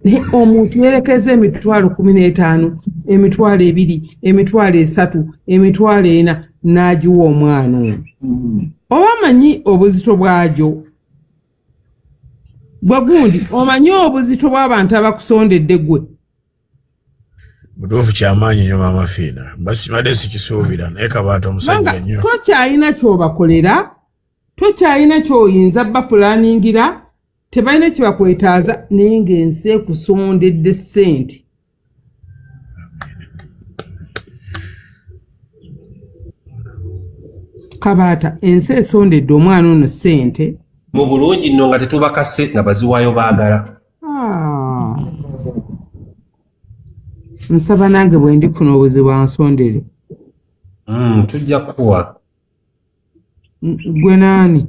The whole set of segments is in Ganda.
Naye omuntu yerekeza 15000, 20,000, 30,000, 40,000 n'agiwa omwana ono. Oba amanyi obuzito bwagyo gwe gundi, omanyi obuzito bw'abantu abakusondedde gwe. Butuufu, kyamaanyi nnyo Maama Fiina, mbadde sikisuubira, naye Kabaata omusajja nnyo. Tokyalina kyobakolera, tokyalina kyoyinza bapulaningira, tebalina kyebakwetaaza, naye ng'ensi ekusondedde ssente. Kabaata, ensi esondedde omwana ono ssente. Mu bulungi nno nga tetubakase, nga baziwaayo baagala. Ah. Nsaba nange bwe ndifuna obuzibu ansondere. Tujja kukuwa. Gwe naani?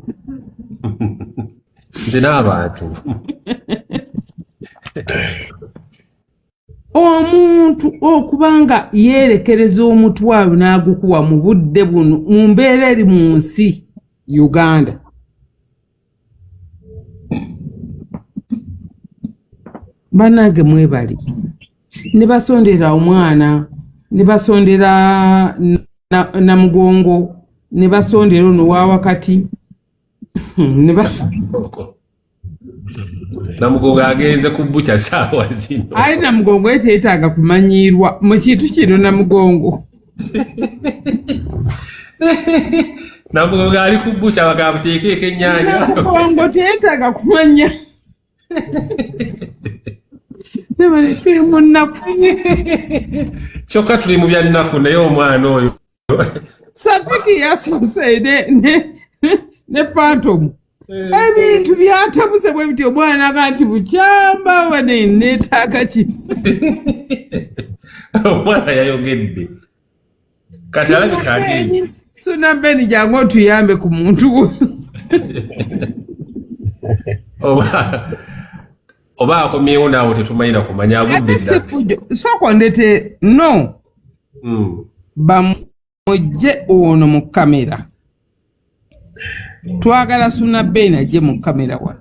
Nze n'abantu. Omuntu okuba nga yeerekereza omutwalo n'agukuwa mu budde buno, mu mbeera eri mu nsi Uganda, bannange mwebali ne basondera omwana, ne basondera Namugongo, ne basondera ono wa wakati. Namugongo agenze ku bukya saawa zino. Ali Namugongo ye teyeetaaga kumanyiirwa mu kintu kino. Namugongo. Namugongo ali ku bukya, bagamba buteekeeko ennyaanya. Namugongo teyeetaaga kumanya. Tuli mu nnaku. Kyokka tuli mu bya nnaku, naye omwana oyo. Safiki yasoose ne Phantom. Ebintu byatabuse bwe bityo, omwana aga nti bukyamba wane neetaaga ki. Omwana yayogedde, kati alabika agenze. Suna Beni, jangu otuyambe ku muntu. Oba akomyewo naawe, tetumanyira kumanya agudde. Ate Ddala. Sifujo, sooka ondete no. Bamujje ono mu kamera. Twagala Suna Ben ajje mu kamera wano.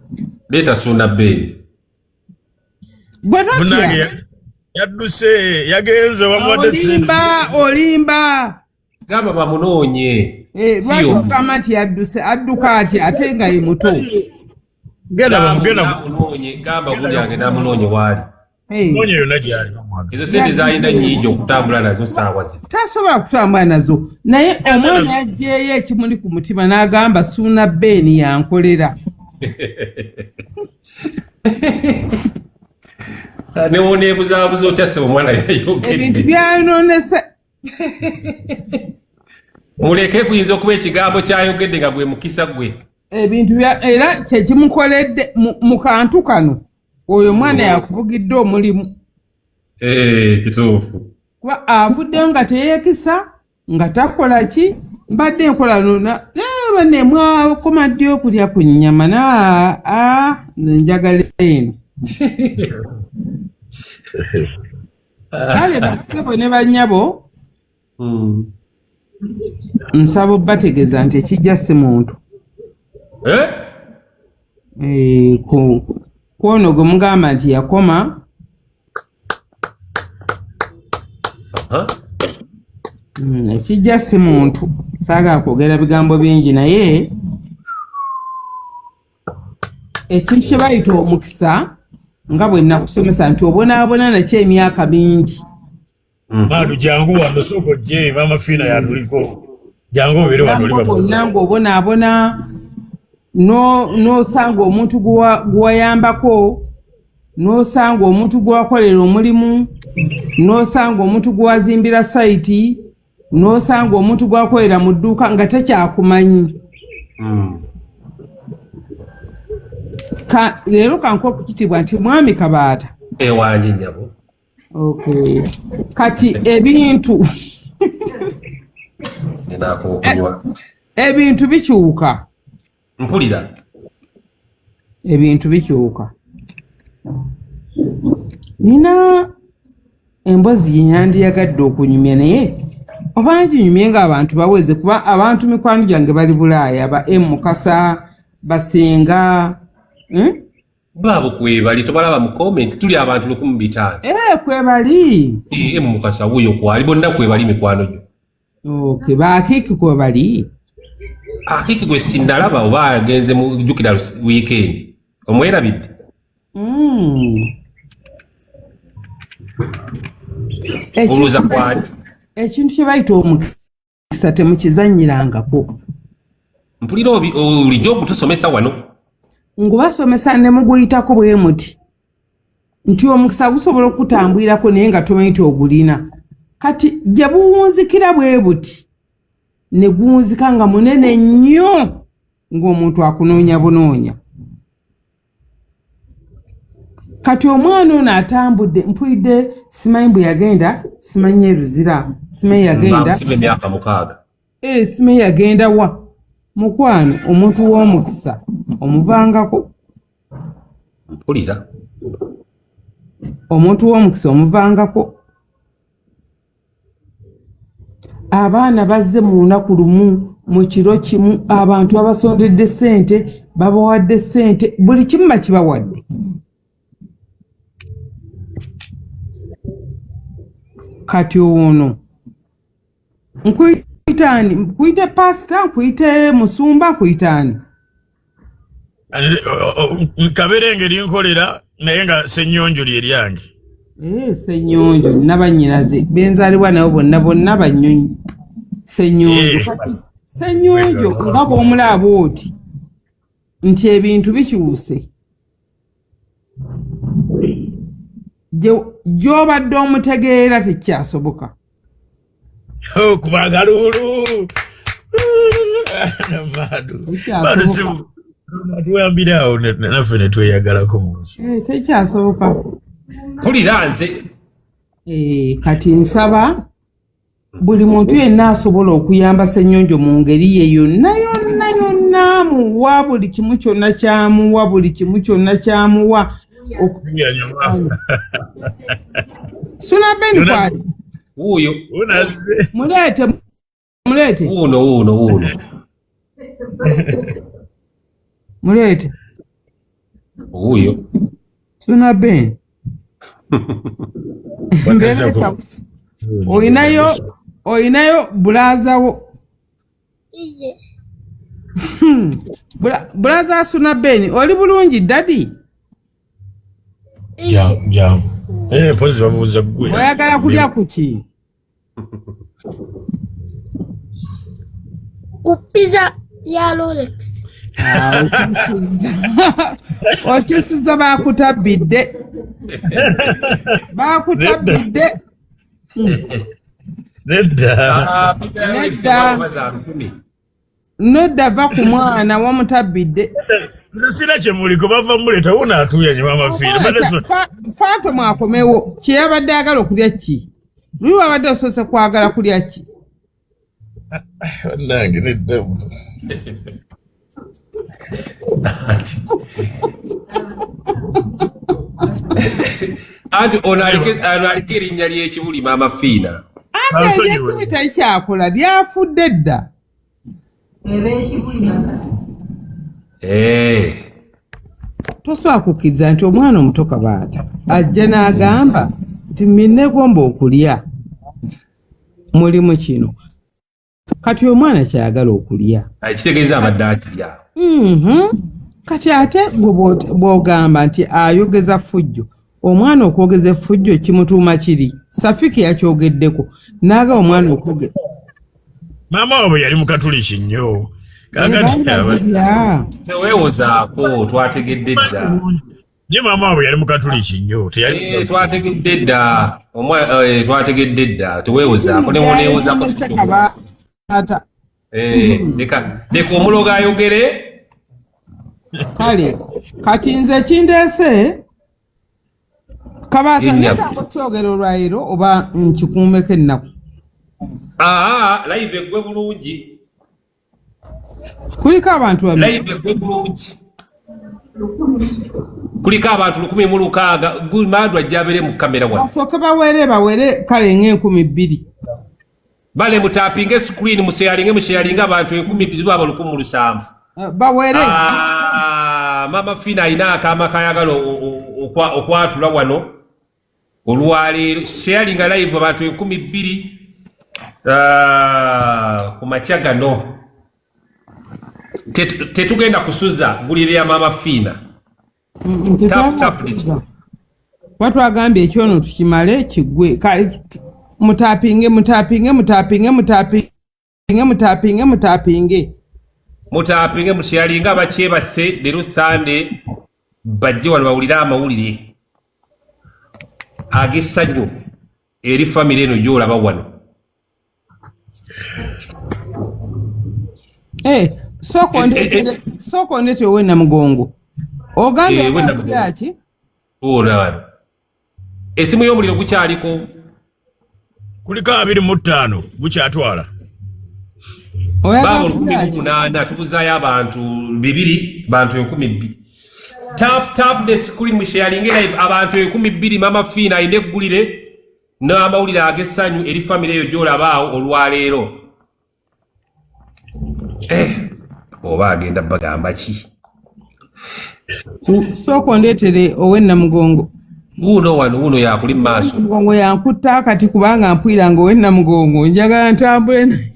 Leeta Suna Ben. Gwe totya. Munnange yadduse, yagenze, wamuwadde ssente. Olimba, olimba. Gamba bamunoonye. Eh, Si lwaki omu. ogamba nti yadduse? Adduka ati ate nga ye muto? Genda Gamba genda. amunoonye, gamba gundi agende amunoonye waali. Hey. Noonye yonna gyali, bamwagala. Ezo sente zalina nyingi okutambula nazo saawa zino. Tasobola kutambula nazo, naye omwana aggyeyo ekimuli ku mutima n'agamba Suuna Ben yankolera. Newoneebuzaabuza otya se omwana Ebintu yayogedde. byayonoonese. Muleke, kuyinza okuba ekigambo kyayogedde nga gwe mukisa gwe. Ebintu bya era kyekimukoledde mu kantu kano, oyo omwana yakuvugidde omulimu. Eh, kituufu. Kuba avuddeyo nga teyeekisa, nga takola ki, mbadde nkola nona bane mwakoma ddi okulya ku nnyama na nze njagala eno. Kale bassebo ne bannyabo, nsaba obbategeeza nti ekijja si muntu. Eh? Eh, kwono gwe mugamba nti yakoma. Ekijja si muntu. Saagala kwogera bigambo bingi, naye ekintu kye bayita omukisa, nga bwe nakusomesa nti obonaabona nakyo emyaka mingi. Maadu, jangu wano, sooka ojje, Maama Fiina yatuliko, jangu obeere wano oli. Obulamu bwonna ng'obonaabona, n'osanga omuntu gwewayambako, n'osanga omuntu gwewakolera omulimu, n'osanga omuntu gwewazimbira site, n'osanga omuntu gwakolera mu dduuka nga takyakumanyi. Leero kankuwa ku kitiibwa nti mwami Kabaata. Ewange nnyabo. Okay. Kati ebintu Ninaako okunywa. Ebintu bikyuka. Mpulira. Ebintu bikyuka. Nina emboozi gye nyandiyagadde okunyumya, naye oba nginyumye ng'abantu baweze, kuba abantu mikwano gyange bali Bulaaya, ba M Mukasa basinga, Baabo kwebali, tobalaba mu comment, tuli abantu 1,500. Eh, kwebali. Eh, Mukasa wuuyo kwali, bonna kwebali mikwano gyo. Okay, baakiki kwebali. Akiki gwe sinnalaba oba agenze mu jjukira weekend. Omwerabidde? Olowooza kwali? Ekintu kye bayita omukisa temukizannyirangako. Mpulira obulijjo okutusomesa wano. Ngubasomesa ne muguyitako bwe muti nti omukisa gusobola okutambulirako naye nga tomanyi nti ogulina. Kati gye buwunzikira bwe buti ne guwunzika nga munene nnyo ng'omuntu akunoonya bunoonya. Kati omwana ono atambudde, mpulidde simanyi bwe yagenda, simanyi e Luzira, simanyi yagenda. Bamusiba emyaka 6. Simanyi yagenda wa? Mukwano, omuntu w'omukisa omuvangako. Mpulira. Omuntu w'omukisa omuvangako. Abaana bazze mu lunaku lumu, mu kiro kimu, abantu babasondedde ssente, babawadde ssente, buli kimu bakibawadde. Kati ono nkuyita ani? Nkuyite pasita, nkuyite musumba, nkuyite ani? Kabeera engeri nkolera naye nga Ssennyonjo lye lyange. Ssennyonjo nnabannyinaze benzaalibwa nabo bonna bonna bannyonyi. Ssennyonjo. Ssennyonjo nga bw'omulaba oti nti ebintu bikyuse. Gy'obadde omutegeera tekyasoboka. Kubanga lulu. Tuwambire awo naffe ne tweyagalako mu nsi. Tekyasoboka. Mpulira nze. Kati nsaba buli muntu yenna asobola okuyamba Ssennyonjo mu ngeri ye yonna yonna yonna, amuwa buli kimu kyonna ky'amuwa, buli kimu kyonna ky'amuwa. Suna Ben kwali. Wuuyo. Muleete, muleete. Wuuno, wuuno, wuuno. Muleete. Wuuyo. Suna Ben. Oyinayo bulaza wo. Iye. Bulaza Suna Ben, oli bulungi daddy? Jangu. Mpozi babuuza ggwe. Oyagala kulya ku ki? Ku pizza ya Rolex. Okyusiza bakutabbidde. Bakutabbidde. Nedda. Nedda. Nedda va ku mwana wamutabbidde. Nze sina kye muliko, bava muleeta wo n'atuuyanye maama Fiina. Phantom akomewo, kye yabadde ayagala okulya ki? Luli wabadde osoose kwagala kulya ki? Bannange nedda. Anti ono aliko erinnya ly'ekibuli maama Fiina. Ate ery'ekibuli tekyakola, lyafudde dda. Tosobola kukkiriza nti omwana omuto Kabaata ajja n'agamba nti minneegomba okulya mulimu kino. Kati omwana ky'ayagala okulya. Ekitegeeza abadde akirya. Kati ate gwe bw'ogamba nti ayogeza ffujjo, omwana okwogeza effujjo kimutuuma kiri. Safiki yakyogeddeko n'aga omwana okwogeza. Maama waabwe yali mukatuliki nnyo. Kaakati Teweewozaako, twategedde dda. Ye maama waabwe yali mukatuliki nnyo. Twategedde dda. Twategedde dda. Teweewozaako, ne woneewozaako. Leka omulogo ayogere. Kale, kati nze kindeese Kabaata neetaaga okukyogera olwaleero oba nkikuumeko ennaku? Live eggwe bulungi. Kuliko abantu bameka? Live eggwe bulungi. Kuliko abantu 1,006. Madu ajja abeere mu kamera wano. Basooke bawere kale ng'enkumi bbiri. Bale mutapinge screen, musharinge abantu 2,000 baba 1,700. Bawere. Maama Fiina alina akaama kayagala okwatula wano olwaleero. Sharinga live abantu 2000 ku makya gano. Tetugenda kusuza ggulire lya Maama Fiina. Tap, tap this. Kuba twagambye ekyono tukimale kiggwe. Kale mutapinge, mutapinge, mutapinge, mutapinge, mutapinge, mutapinge. Mutapinge, musharinga abakyebase leero Sande bajje wano bawulire amawulire ag'essanyu eri famire eno gy'olaba wano. Eh, sooka sooka ondeetere ow'e Namugongo. Ogambye Eh, ow'e Namugongo. ki? Olaba wano esimu y'omuliro gukyaliko. Kuliko 25 gukyatwala. Oyagala Baaba olukumi kulya mu ki? munaana tubuzaayo abantu bibiri, bantu 2000. Tap, tap the screen, musharinge live abantu 2000. Mama Fiina alina eggulire n'amawulire ag'essanyu eri famire eyo gy'olabaawo olwaleero. Eh, oba agenda bagamba ki? Sooka ondeetere ow'e Namugongo. Wuuno wano, wuuno yakuli mu maaso. Namugongo yankutta kati kubanga mpwira nga ow'e Namugongo njagala ntambule naye.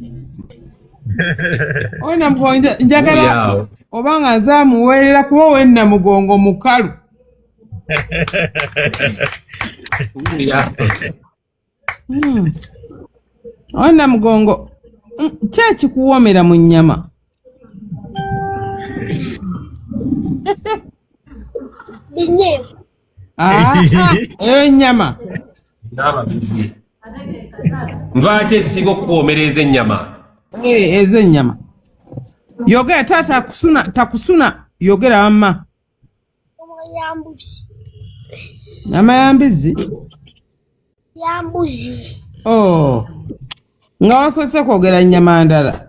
Ow'e Namugongo njagala Wuuyo awo. oba nga nze amuweerera kuba ow'e Namugongo mukalu. Wuuyo awo. Ow'e Namugongo, ki ekikuwoomera mu nnyama? Binyeebwa. Ah, eyo ennyama. N'ababizi. Nvaaki ezisinga okukuwoomereza ennyama? Eh, ez'ennyama. Yogera taata takusuna, takusuna. Yogera wamma. Nyama ya mbuzi. Nyama ya mbizzi? Ya mbuzi. Oh. Nga wasoose kwogera nnyama ndala.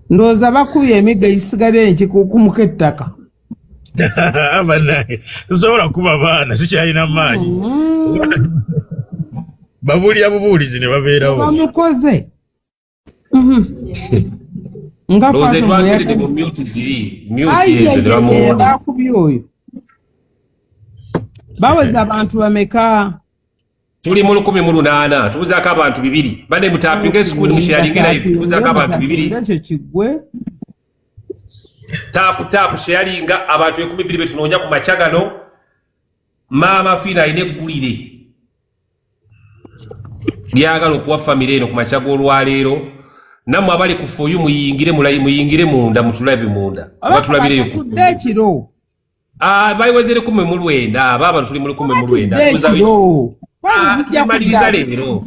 Ndowooza bakubye emiggo egisigadde ne kikuukumuka ettaka. Bannange, nsobola kuba baana sikyalina maanyi. Babuulira bubuulizi ne babeerawo. Bamukoze. Nga Ndowooza Fatuma etwagiridde mu mute ziri mute Ai, ezo ai, ne ai, bamuwona. bakubye oyo. Baweza abantu bameka? Tuli mu 1800, tubuzaako abantu bibiri. Bane mutapinge screen, musharinge live, tubuzaako abantu bibiri. Ekyo kiggwe. Tap, tap, sharinga abantu 2000 betunoonya ku makya gano. Maama Fiina alina eggulire lyagala okuwa famire eno ku makya g'olwaleero. Nammwe abali ku For You muyingire, muyingire munda mutulabe munda oba tulabireyo ku Tudde ekiro. Ah, bayiweze 19, baaba tuli mu 19. Tudde ekiro. Ah, Tujja tubimaliriza kudda. leero,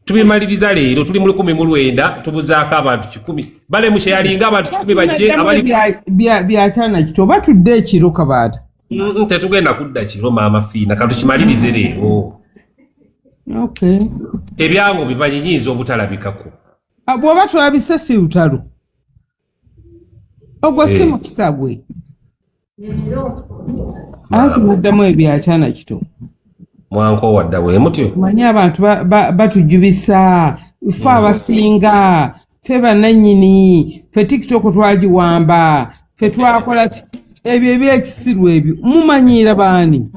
tubimaliriza leero. Tuli mu 19, tubuzaako abantu 100. Bale musharinga abantu 100 bajje abali Byakyana kito oba tudde ekiro kabaata. Tetugenda kudda kiro, Maama Fiina, katukimalirize leero. Okay. Ebyangu bimanyi nyinza obutalabikako. Ah, bw'oba twabise si lutalo. Ogwo si Eh. mukisa gwe. Anti muddamu ebyakyana kito. Mwankoowa dda bwe mutyo. Manyi abantu batujubisa ffe abasinga, ffe bannannyini, ffe TikTok twagiwamba, ffe twakola ki, ebyo ebyekisiru ebyo mumanyiira baani?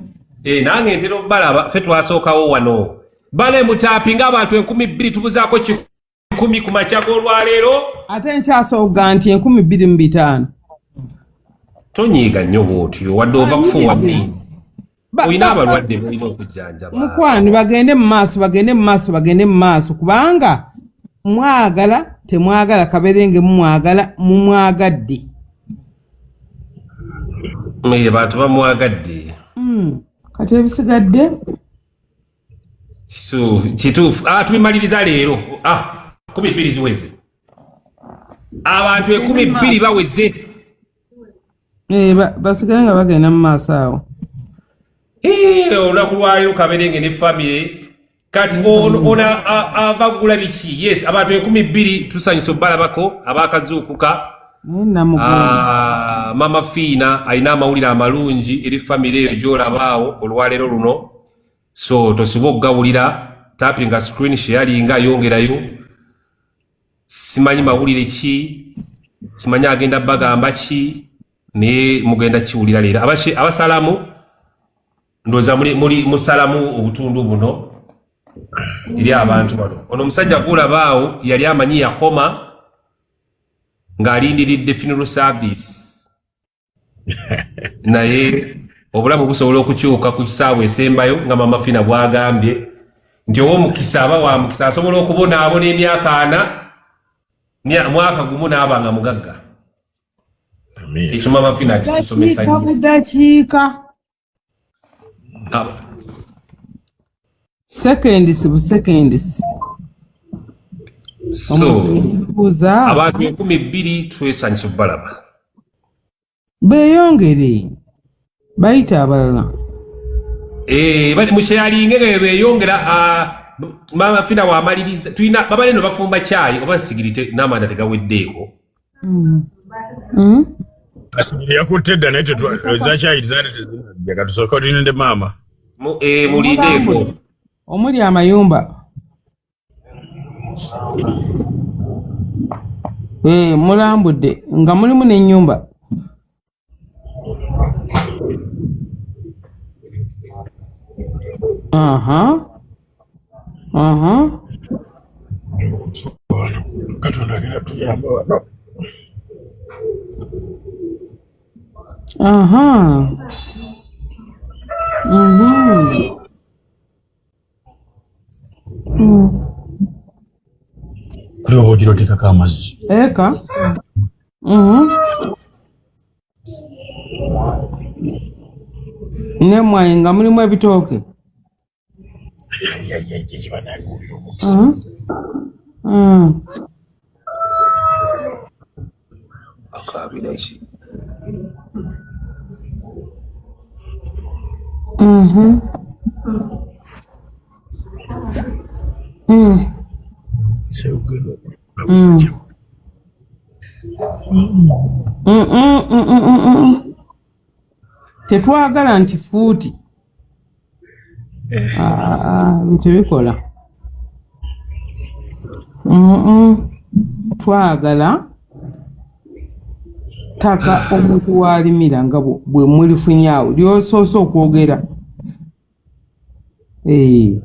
Eh, nange ntera okubalaba, ffe twasookawo wano. Bale mutapinga abantu 2000, tubuzaako 100 ku makya g'olwaleero. Ate nkyasooga nti 2005. Tonyiiga nnyo bw'otyo wadde ova kufuuwa ddi. Olina abalwadde bolina okujjanjaba. Mukwano, bagende mu maaso, bagende mu maaso, bagende mu maaso, kubanga mwagala temwagala kaberenge mumwagala mumwagadde. Eh, bantu bamwagadde. Kati ebisigadde Kituufu, kituufu. Ah, tubimaliriza leero. Ah, 20 ziweze, abantu 2000 baweze. Eh, basigale nga bagenda mu maaso awo. Eh, olunaku lwaleero kaberenge ne famire kati ono ava kugula biki. Yes, abantu 2000 tusanyusa obbalabako abakazuukuka. Naye Namugongo. Ah, Mama Fiina alina amawulire amalungi eri famire eyo gy'olabaawo olwaleero luno, so tosiba okugawulira. Tapinga screen, sharinga, yongerayo. Simanyi mawulire ki, simanyi agenda bagamba ki. Naye mugenda kiwulira leero. Abasalamu ndowooza muli musalamu obutundu buno eri abantu bano. Ono omusajja gw'olaba awo yali amanyi yakoma ng'alindiridde funeral service, naye obulamu busobola okukyuka ku kisaawe esembayo, nga Mama Fina bw'agambye nti ow'omukisa aba wa mukisa, asobola okubonaabona emyaka 40, mwaka gumu n'aba nga mugagga. Amiina. Ekyo Mama Fina akitusomesa Dakiika nnyo. budakiika, seconds bu seconds. So Omuntu abantu 2000 twesanyusa okubalaba. Beeyongere, bayite abalala. Eh, bali musharinge nga beeyongera. Mama Fina wamaliriza, tulina babale no bafumba cyayi oba sigirite n'amanda tegaweddeeko. Asigiri yakutte dda, naye ezakyayi zaali tezinajja. Katusooke olinde maama. Mulindeeko. Omuli amayumba. Eh, mulambudde nga mulimu n'ennyumba. Aha. Aha. Wano Katonda agenda tuyamba wano. Aha. Mhm. Kuli oba ogira oteekako amazzi. Eka. Mhm. N'emmwanyi nga mulimu ebitooke. Kibanaguulira omukisa. Mhm. Akaabira ki? Mhm. Mm. Mm. Mm, mm, mm, mm, mm, mm. Tetwagala nti fuuti. Ah, ah, tebikola. Mm-mm. Twagala ttaka omuntu w'alimira nga bwe mulifunye awo ly'osoose okwogera. Eh.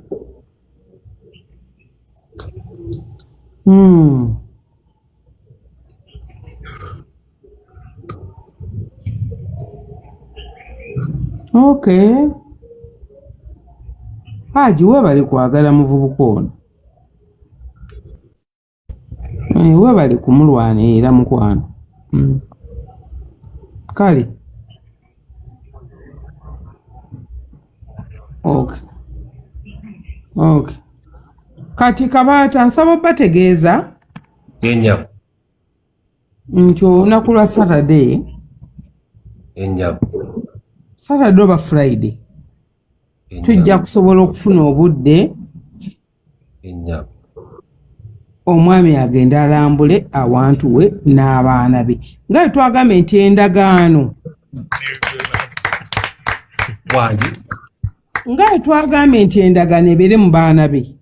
Okay. Haji, weebale kwagala muvubuka ono. Eh, weebale kumulwanirira mukwano. Kale. Okay. Okay. Kati Kabaata, nsaba bategeeza Ennyabo. nti olunaku lwa Saturday, Ennyabo. Saturday oba Friday, tujja kusobola okufuna obudde Ennyabo. omwami agende alambule awantu we n'abaana be, nga bwe twagambye nti endagaano Wangi. nga bwe twagambye nti endagaano ebeere mu baana be.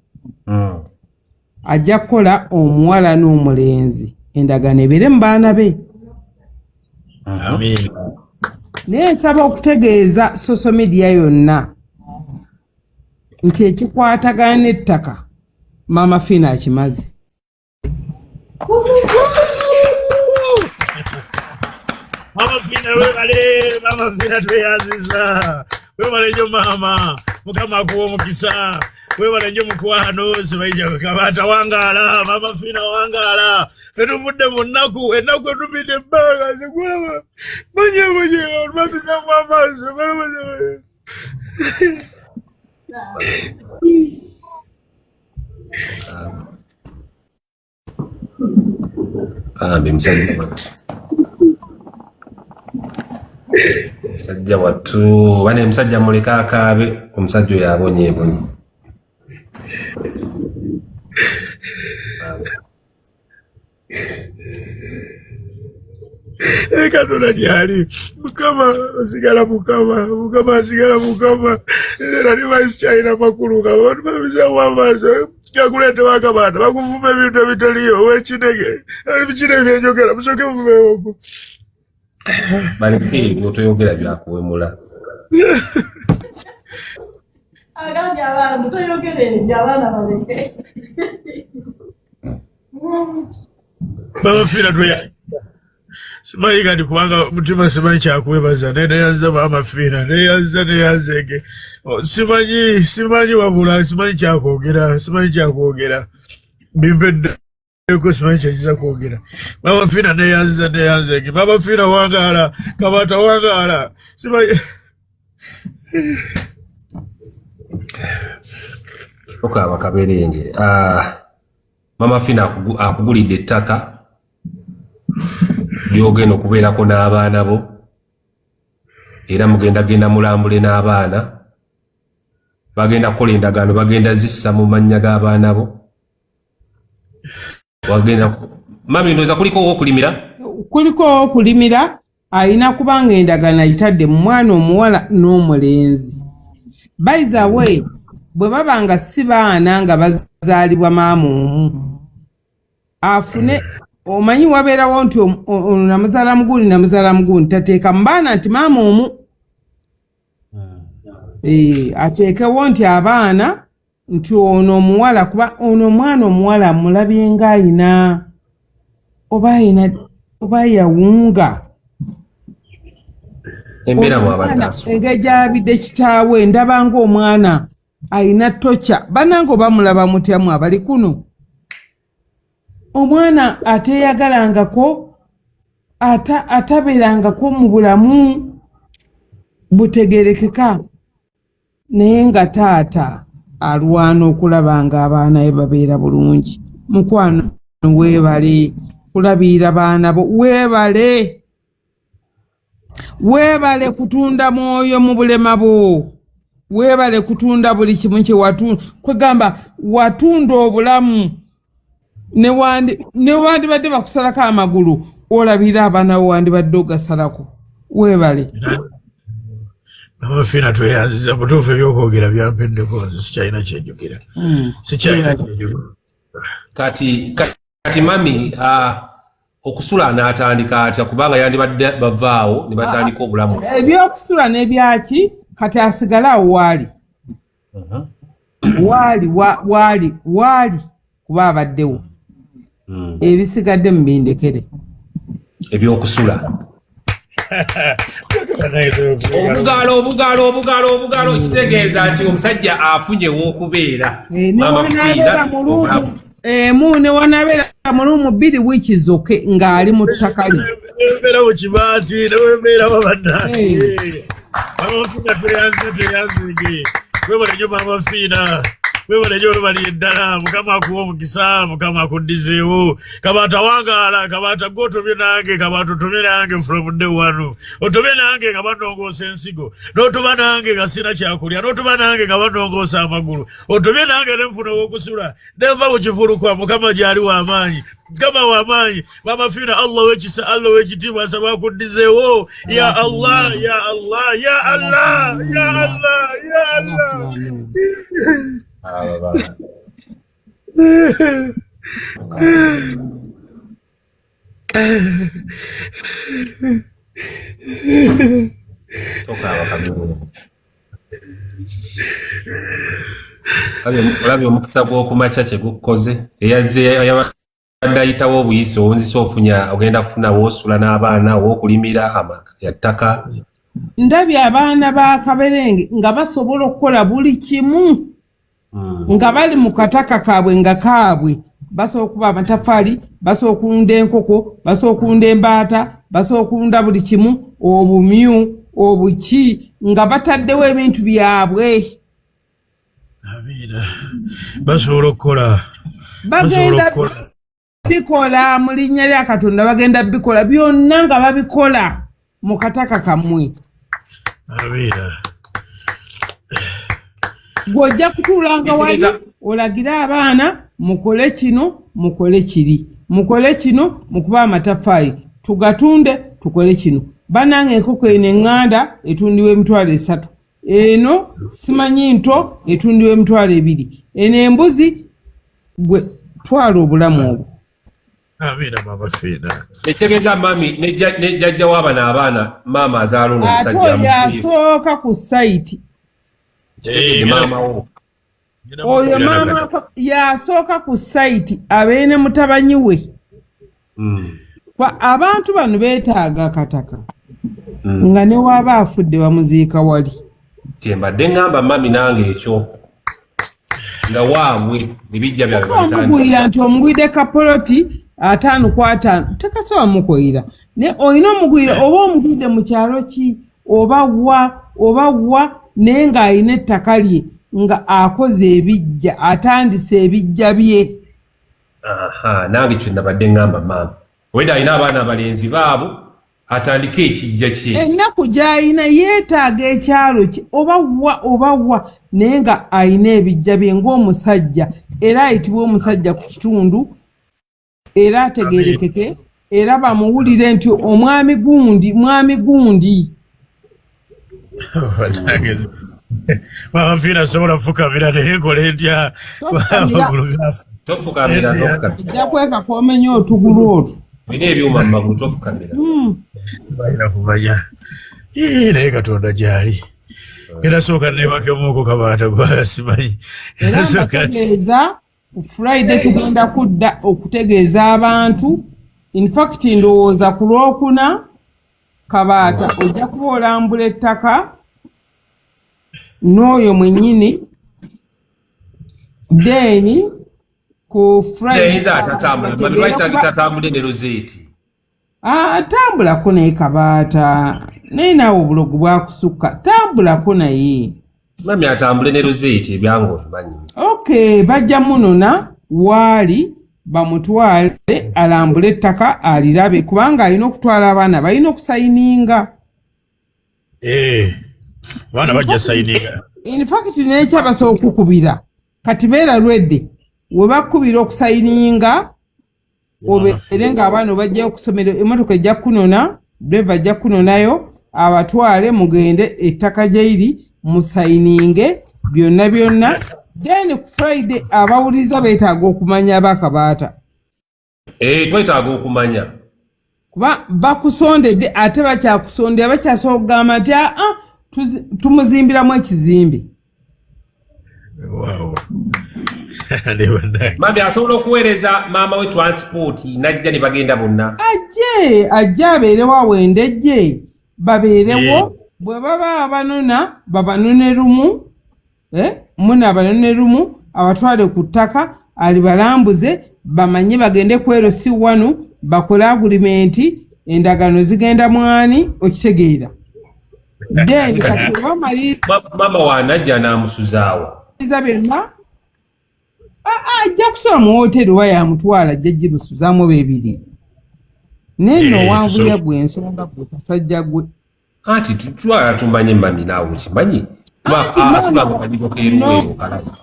Ajja kukola omuwala n'omulenzi, endagaano ebeere mu baana be. Amiina. Naye nsaba okutegeeza social media yonna nti ekikwatagana n'ettaka Maama Fiina akimaze. Mama Fina webale, Mama Fina tweyaziza. Webale nnyo maama, Mukama akuwa omukisa. Webale nnyo mukwano, sibaija Kabaata wangaala, Mama Fina wangaala. Ffe tuvudde mu nnaku, ennaku etupidde ebbanga, nze manye manye, olumamisamu amaaso. Bambi musajja wattu. Musajja wattu. Bane musajja muleke akaabe, omusajja oyo abonyeebonye. Katonda gyali, Mukama asigala Mukama, Mukama asigala Mukama. Nze nali manyi sikyalina makulu nga abantu babisamu amaaso. Kyakuleetewo akabaana bakuvuma ebintu ebitaliyo, ow'ekinege, bikino ebyenjogera, musooke muveewoko. Baleke ebyo, toyogera byakuwemula. Agambye abaana mutoyogera ebyo, abaana baleke. Mama Fiina tweya simanyi kati kubanga mutima simanyi kyakwebaza naye neyanza maama Fiina neyanza neyanzege. Oh, simanyi simanyi wabula simanyi kyakwogera, simanyi kyakwogera, bimpeddeko, simanyi kyenyinza kwogera. Maama Fiina neyanza neyanzege. Maama Fiina wangaala, Kabaata wangaala, simanyi. Tokaaba kaberenge. Ah, Mama Fiina akugulidde ettaka ly'ogenda okubeerako n'abaana bo, era mugenda genda mulambule n'abaana. Bagenda kukola endagaano, bagenda zissa mu mannya g'abaana bo. Wagenda mami, ndowooza kuliko ow'okulimira. Kuliko okulimira, alina kubanga endagaano agitadde mu mwana omuwala n'omulenzi. By the way, bwe baba nga si baana nga bazaalibwa maama omu, afune omanyi wabeerawo nti ono namuzaala mugundi, namuzaala mugundi, tateeka mu baana nti maama omu. Ateekewo nti abaana nti ono omuwala, kuba ono omwana omuwala mulabye nga ayina oba ayina oba yawunga. Embeera mwabadde asoma. Engeri gy'alabidde kitaawe, ndaba ng'omwana ayina tocha. Bannange oba mulaba mutya mu abali kuno? Omwana ateeyagalangako, atabeerangako mu bulamu butegerekeka, naye nga taata alwana okulaba nga abaana be babeera bulungi. Mukwano, weebale kulabirira baana bo, weebale, weebale kutunda mwoyo mu bulema bwo, weebale kutunda buli kimu kye watunda. Kwegamba watunda obulamu, ne wandibadde bakusalako amagulu olabirira abaana bo, wandibadde ogasalako. Weebale. Mama Fiina tweyanziza mutuufu, ebyokwogera byampeddeko, nze sikyalina kyenjogera, sikyalina kyenjogera. Kati mami, okusula anaatandika atya? Kubanga yandibadde bavaawo ne batandika obulamu. Ebyokusula n'ebyaki, kati asigale awo waali, waali waali waali kuba abaddewo. Ebisigadde mubindekere. Ebyokusula, obugalo obugalo obugalo obugalo, kitegeeza nti omusajja afunye w'okubeera. Ne Mama wanabeera Fiina, mu room obulamu. emu, ne wanabeera mu room 2 which is okay, ng'ali mu ttaka lye. Nembeera mu kibaati newembeerawo bannange. Mama Fiina tweyanze tweyanzege, webale nnyo Mama Fiina, webale nnyo, webali eddala. Mukama akuwa omukisa, Mukama akuddizeewo. Kabaata wangaala. Kabaata gwe otomye nange, Kabaata otomye nange from day one, otomye nange nga banongoosa ensigo, n'otoba nange nga sina kyakulya, n'otoba nange nga banongoosa amagulu, otomye nange nenfuna owokusula nenva mu kifulukwa. Mukama gyali w'amaanyi, Mukama w'amaanyi. Mama Fiina, Allah w'ekisa, Allah w'ekitiibwa, asaba akuddizeewo. Ya Allah, ya Allah, ya Allah, ya Allah, ya Allah. Aba baana. Tokaaba kabiru. Olabye omukisa gw'okumakya kye gukukoze. Eyazze yabadde ayitawo obuyisi, owunzise ofunya, ogenda kufuna woosula n'abaana, w'okulimira amaka ya ttaka. Ndabye abaana ba Kaberenge nga basobola okukola buli kimu nga bali mu kataka kaabwe, nga kaabwe. Basobola okuba amatafaali, basobola okulunda enkoko, basobola okulunda embaata, basobola okulunda buli kimu, obumyu, obuki, nga bataddewo ebintu byabwe. Amiina, basobola okukola, basobola Bagenda okukola. bikola mu linnya lya Katonda, bagenda bikola byonna nga babikola mu kataka kammwe. Amiina. Gw'ojja kutuulanga wali olagire abaana, mukole kino, mukole kiri, mukole kino, mukube amatafaayi tugatunde, tukole kino. Bannange, enkoko eno eŋŋanda etundibwa 30,000, eno simanyi nto etundibwa 20,000, eno embuzi. Gwe twala obulamu obwo. Amiina maama Fiina. Ekitegeeza mami ne jjajja w'abano abaana maama azaala ono Ate omusajja oyo amukubye. asooka ku sayiti. Kitegedde maama wo. Oyo maama yasooka ku sayiti abeere ne mutabanyi we. Kwa abantu bano beetaaga akataka. Nga ne waaba afudde bamuziika wali. Kyembadde ŋŋamba mami nange ekyo. Nga waabwe ebijja byabwe Tosobola babitandika. mugwira nti omugwidde kapoloti 5 ku 5 tekasobola mukoyira. Naye olina omugwira oba omugwidde mu kyalo ki oba wa oba wa naye ng'alina ettaka lye nga akoze ebijja atandise ebijja bye. Aha, nange kye nabadde ŋŋamba maama. Wedde alina abaana abalenzi baabo atandike ekijja kye. Ennaku gy'alina yeetaaga ekyalo kye oba wa oba wa naye nga alina ebijja bye ng'omusajja era ayitibwa omusajja ku kitundu era ategeerekeke era bamuwulire nti omwami gundi mwami gundi. Maama Fiina sobola fukamira naye nkole ntya? Tofukamira. Amagulu gafa. Tofukamira, tofukamira. Ojja kwekaka omenye otugulu otwo. Olina ebyuma mu magulu tofukamira. Balina kumanya. Ii, naye Katonda gy'ali. Era sooka neebakemuuko kabaata gwa simanyi. Era mbategeeza ku Friday tugenda kudda okutegeeza abantu. In fact ndowooza ku Lwokuna Kabaata ojja kuba olambula ettaka n'oyo mwennyini then ku Friday Yayinza atatambula. Mami lwaki tatambudde ne Rosette? Ah, tambulako naye Kabaata naye naawe obulogo bwakusukka tambulako naye. Mami atambule ne Rosette ebyange obimanyi. Okay, bajja munona waali bamutwale alambule ettaka alirabe kubanga alina okutwala abaana balina okusayininga. Eh, abaana bajja sayininga. In fact nekyabasobola okukubira kati beera lwedde we bakubira okusayininga obeere ng'abaana obajjayo okusomero emmotoka ejja kunona driver ajja kunonayo abatwale mugende ettaka gyeri musayininge byonna byonna then ku Friday abawuliza beetaaga okumanya abakabaata. Eh, twetaaga okumanya. Kuba bakusondedde ate bakyakusondera bakyasobola okugamba nti aa tumuzimbiramu ekizimbe. Wow. Ne bannange. Mami asobola okuweereza maama we transport n'ajja ne bagenda bonna. Ajje ajje abeerewo awendejje babeerewo bwe baba abanona babanone lumu muna abanone lumu abatwale ku ttaka alibalambuze bamanye bagende ku LC 1 bakole agreement endagaano zigenda mwani okitegeera. Then kati bamaliriza Maama wanajja n'amusuzaawa. byonna ajja kusula mu wooteeri oba yamutwala ajja gimusuzaamu bebiri naye nno owanvuya gwe ensonga gwe kasajja gwe. Anti twala tumanye mami naawe okimanyi. Anti Asula maama mu kaligo k'eruweero kalaba.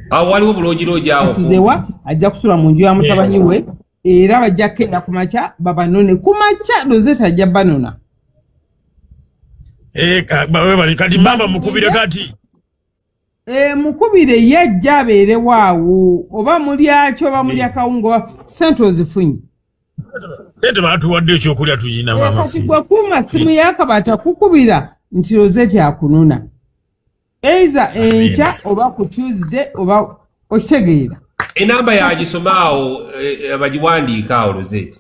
Awo waliwo buloogirogi awo. Asuzewa ajja kusula mu nju ya mutabanyi we era bajja kukenda ku makya babanone ku makya Rosette ajja banona. Eh, webale kati maama mukubire kati. Mukubire ye ajja abeerewo awo oba mulyaki oba mulya kawunga oba ssente ozifunye. Sente batuwadde ekyokulya tuyina maama Kati Fiina. gwe kuuma simu y'akabaata kukubira nti Rosette akunona. Either enkya oba ku Tuesday oba okitegeera. Enamba yagisoma awo bagiwandiika awo Rosette.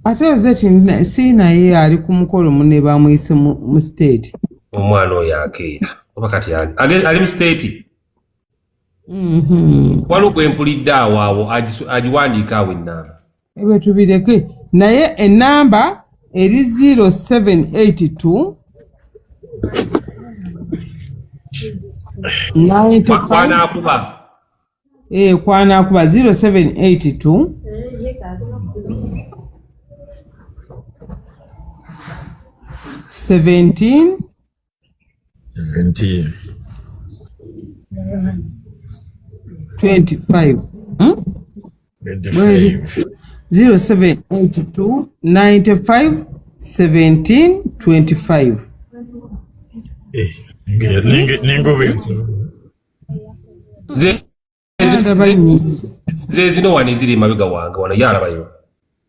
Ate Rosette si naye ali ku mukolo munne bamuyise mu state. Omwana oyo akeera. Oba kati ali mu state. Waliwo gwe mpulidde awo awo agiwandiika awo ennamba. Ebyo tubireke naye ennamba eri 0782 95 Kwanaakuba. Kwanaakuba 0782 17 17 25. 25. 0782 95 17 25. Eh, ningoba ensolo. Nze Ndaba nnyingi. Ze zino wano eziri emabega wange wano yalabayo.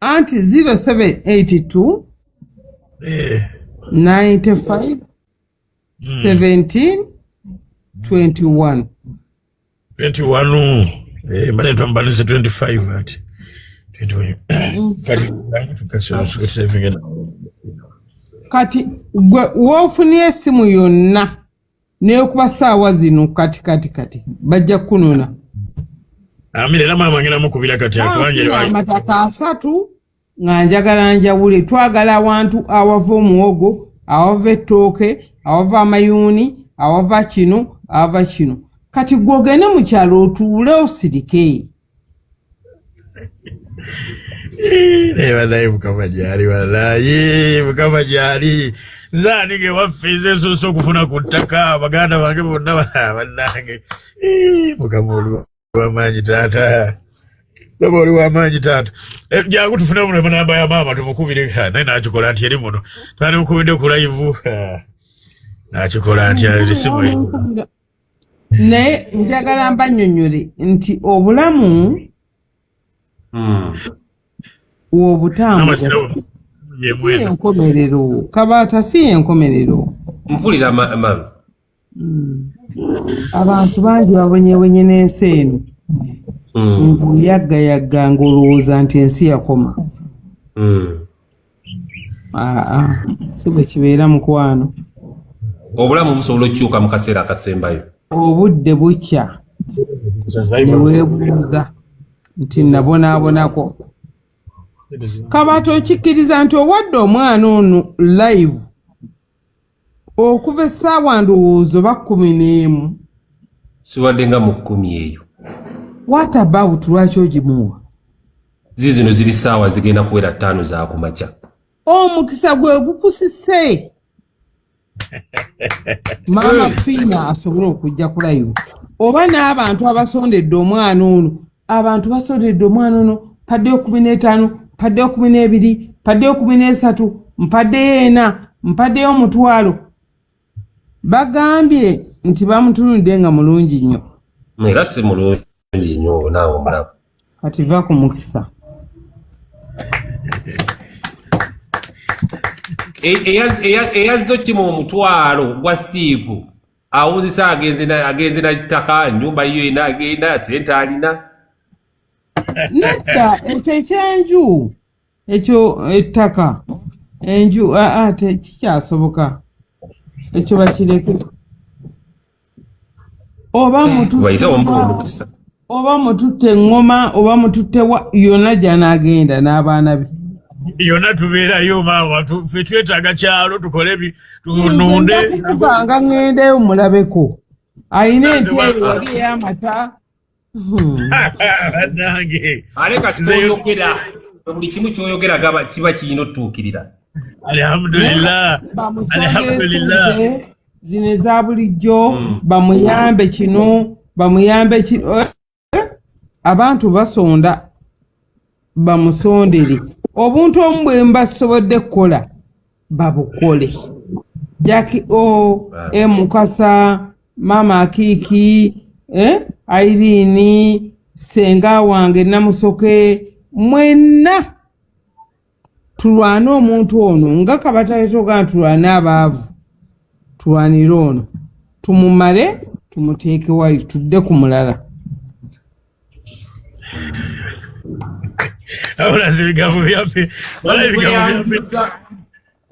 Anti 0782 95 17 21. 21 mbadde twambanise 25 ati 21 kati tukasevinga. Kati gwe woofunye essimu yonna nekuba saawa zino kati kati kati bajja kunona. Amira era maama ngenda mukubira kati akubanje. Amataka 3 nga njagala njawule. Twagala awantu awava omuwogo, awava ettooke, awava amayuuni, awava kino, awava kino. Kati gwe ogende mu kyalo otuule osirike. Naye Mukama gyali, wallahi Mukama gyali. Nze ani ge waffe nze nsoose okufuna ku ttaka, baganda bange bonna bannange. Mukama oli w'amaanyi taata. Mukama oli w'amaanyi taata. Jangu tufune muno namba ya maama tumukubire. Naye nakikola nti eri muno. Twandimukubidde ku live. Nakikola nti essimu eri. Naye njagala mbannyonnyole nti obulamu obutambula si enkomerero. Kabaata si enkomerero. Mpulira mami. Abantu bangi babonyebonye n'ensi eno. Ng'oyaggayagga ng'olowooza nti ensi yakoma. Aa, si bwe kibeera mukwano. Obulamu busobola okukyuka mu kaseera akasembayo. Obudde bukya ne weebuuza nti nabonaabonako. Kabaata okikkiriza nti owadde omwana ono live okuva essaawa ndowooza oba 11. Sibadde nga mu 10 eyo. What about lwaki ogimuwa? Zizino ziri ssaawa zigenda kuwera 5 za kumakya. Omukisa gwe gukusise. Maama Fiina asobole okujja ku live. Oba n'abantu abasondedde omwana ono, abantu basondedde omwana ono, mpaddeyo 15, mpaddeyo 12, mpaddeyo 13, mpaddeyo 4, mpaddeyo 500. Bagambye nti bamutunudde nga mulungi nnyo. Era si mulungi nnyo naawe omulaba. Kati va ku mukisa. Eyazze okima omutwalo gwa siipu awunzisa agenze na ttaka, nnyumba yiyo ena agenda, ssente alina. Nedda ekyo ekyenju, ekyo ettaka, enju tekikyasoboka. Ekyo bakireke. Oba mututte eŋŋoma, oba mututte yonna gy'anaagenda n'abaana be. Yonna tubeerayo maama, ffe twetaaga kyalo tukole tununde. Kubanga ŋŋendeyo mulabeko. Ayina ente eyo wali ey'amata. Bannange. Ale kasita oyogera, buli kimu ky'oyogera gaba kiba kirina otutuukirira. Alhamdulillah. Alhamdulillah. Zino eza bulijjo bamuyambe kino, bamuyambe kino. Abantu basonda bamusondere. Obuntu omu bwe mbasobodde kukola babukole. Jackie O, Mukasa, Mama Akiki, Irene, Senga wange Namusoke, mwenna tulwane omuntu ono nga kabataleetoga tulwane abaavu. Tulwanire ono tumumale tumuteeke wali tudde ku mulala.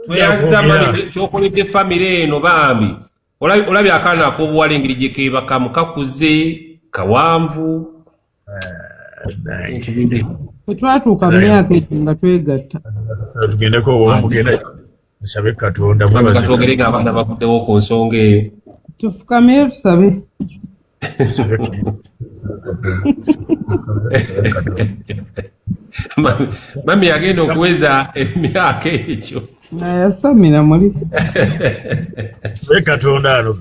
Tweyanziza mami kyokoledde famire eno bambi. Olabye akaana ak'obuwala engeri gye keebakamu kakuze kawanvu. Bwe twatuuka mu myaka egyo nga twegatta. Tugendeko oba mugenda nsabe Katonda mwebaze. Katwogere ng'abaana bavuddewo ku nsonga eyo. Tufukamire tusabe. Mami agenda okuweza emyaka egyo. Nayasamira muli. Tusabe Katonda ano.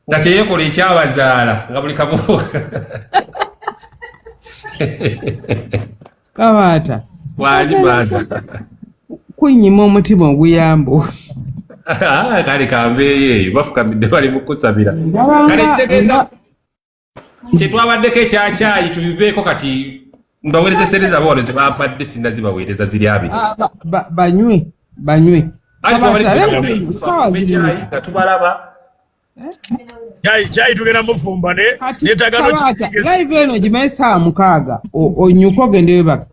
Nga teyeekola ekyabazaala nga buli kabuuka. Kabaata. Wali baza. Kunyima omutima oguyamba. Kale kambeeyo eyo bafukamidde bali mu kusabira. Kale kitegeeza Kyetwabaddeko ekyakyayi tubiveeko. Kati mbaweereza sente zaabwe wano zebampadde, sinnazibaweereza, ziri 20. Ah, banywe banywe. Anti twabali Kabaata, tugenda saawa tufumbe ziri kyayi nga tubalaba. Kyayi, kyayi tugenda mufumba ne Kati neetaaga. Kabaata, live eno gimaye saawa 6, onyuke ogende webaka.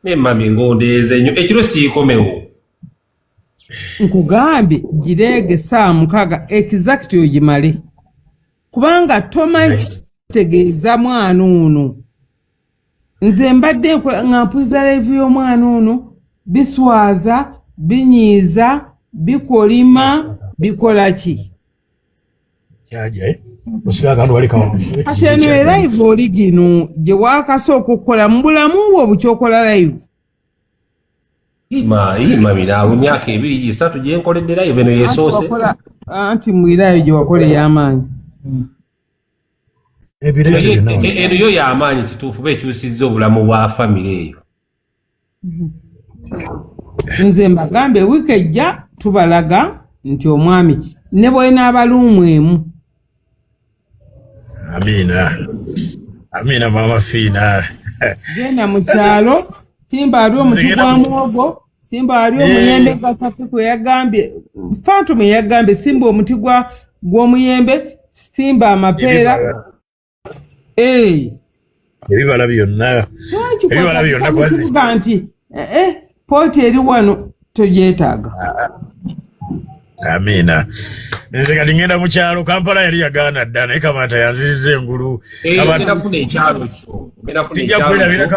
Ne mami, ngondeeze nnyo ekiro, siikomewo. Nkugambye gireege saawa 6 exact ogimale, kubanga tomanyi kitegeeza mwana ono. Nze mbadde nkola nga mpuliza live y'omwana ono, biswaza, binyiiza, bikolima, bikola ki. Kyaja, eh? Osiba akantu wali kawa. Kati eno e live oli gino gye waakasooka okukola mu bulamu bwo bukyokola live. Ima mami, naawe emyaka 2, 3 gyenkoledde live, eno yesoose. Anti mwirayo gye wakola ey'amaanyi. Ebireete byonna wano. Eno yo y'amaanyi kituufu, ba ekyusizza obulamu bwa famire eyo. Nze mbagambe, wiiki ejja tubalaga nti omwami ne bwenaabaluumu emu. Amiina, amiina, Maama Fiina. Genda mu kyalo, simba ali omuti gwa muwogo, simba ali omuyembe gatapiku yagambye, Phantom yagambye simba omuti gwa gw'omuyembe, simba amapeera. Eh. Ebibala byonna, ebibala byonna. Kivuga nti pooti eri wano togyetaaga. Amiina. Nze kati ngenda mu kyalo. Kampala yali yagaana dda, naye Kamata yanzizza engulu. Ogenda kufuna ekyalo kyo. Ogenda kufuna Sijja ekyalo kwerabira. kyo.